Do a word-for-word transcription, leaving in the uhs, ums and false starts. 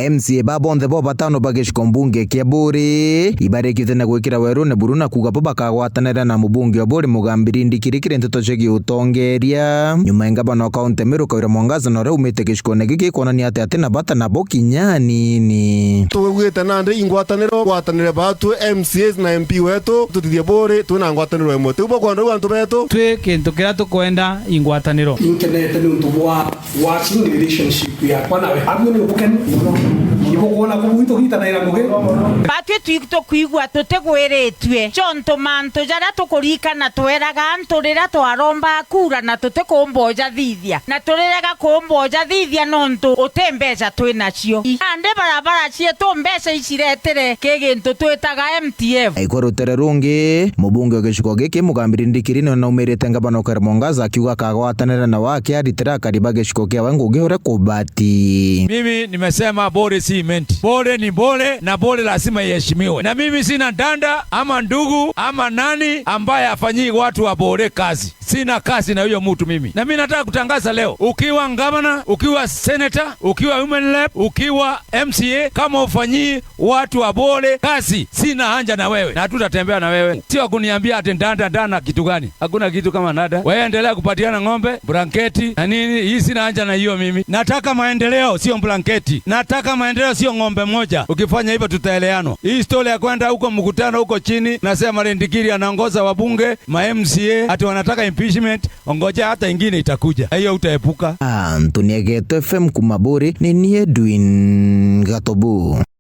M C A ba bonthe bo batano ba giciko mbunge kia Buuri ibarikite na gwikira werune buru na kuuga bo bakagwatanira na mubunge wa Buuri Mugambiri Ndikiri kiri nteto cia giutongeria. Nyuma ya ngavana wa kaunti Meru Kawira Mwangaza na uria umite gicikone giki kwonania ati ati na bata nabo kinya anini. Tugwite nandi ingwataniro, ngwatanire baatwi M C As na M P wetu, tutithie Buuri twina ngwataniro imwe. Tiu bukwenda uu antu betu? Twi kintu kiria tukwenda ingwataniro. Inkenete niuntu bwa working relationship yakwa nawe. Abio ni ubukeni mono. Ibukwona kubu itugitanaira ngugi. Batwi twi-, tukwigua tutigwiritue. Jontu mantu jaria tukurikana tweraga antu riria twaromba kura na tutikumboja thithia. Na turirega kumboja thithia nontu uti mbeca twi nacio. Nandi barabara cietu mbeca iciretire ki gintu twitaga M T F. Aikwa rutere rungi, mubunge wa giciko giki Mugambiri Ndikiri niwe naumirite ngavana Kawira Mwangaza akiuga akagwatanira nawe akiaritira akari ba giciko kiawe ngugi uria kubati. Mimi nimesema Buuri si imenti. Buuri ni Buuri na Buuri lazima iheshimiwe. Na mimi sina dada ama ndugu ama nani ambaye afanyii watu wa Buuri kazi. Sina kazi na huyo mtu mimi. Na mimi nataka kutangaza leo, ukiwa gavana, ukiwa senator, ukiwa women rep, ukiwa M C A, kama ufanyii watu wa Buuri kazi, sina haja na wewe na hatutatembea na wewe. Sio kuniambia ati ndanda, ndanda kitu gani? Hakuna kitu kama nada. Wewe endelea kupatiana ng'ombe, blanketi na nini, hii sina haja na hiyo mimi. Nataka maendeleo, sio blanketi. Nataka maendeleo, sio ng'ombe moja. Ukifanya hivyo tutaeleanwa. Hii story ya kwenda huko mkutano huko chini, nasema Ndikiri anaongoza wabunge, ma M C A, ati wanataka impeachment, ongoja hata ingine itakuja. Hiyo utaepuka. Anthony Egeto F M kuma Buuri, ni ni Edwin Gatobu.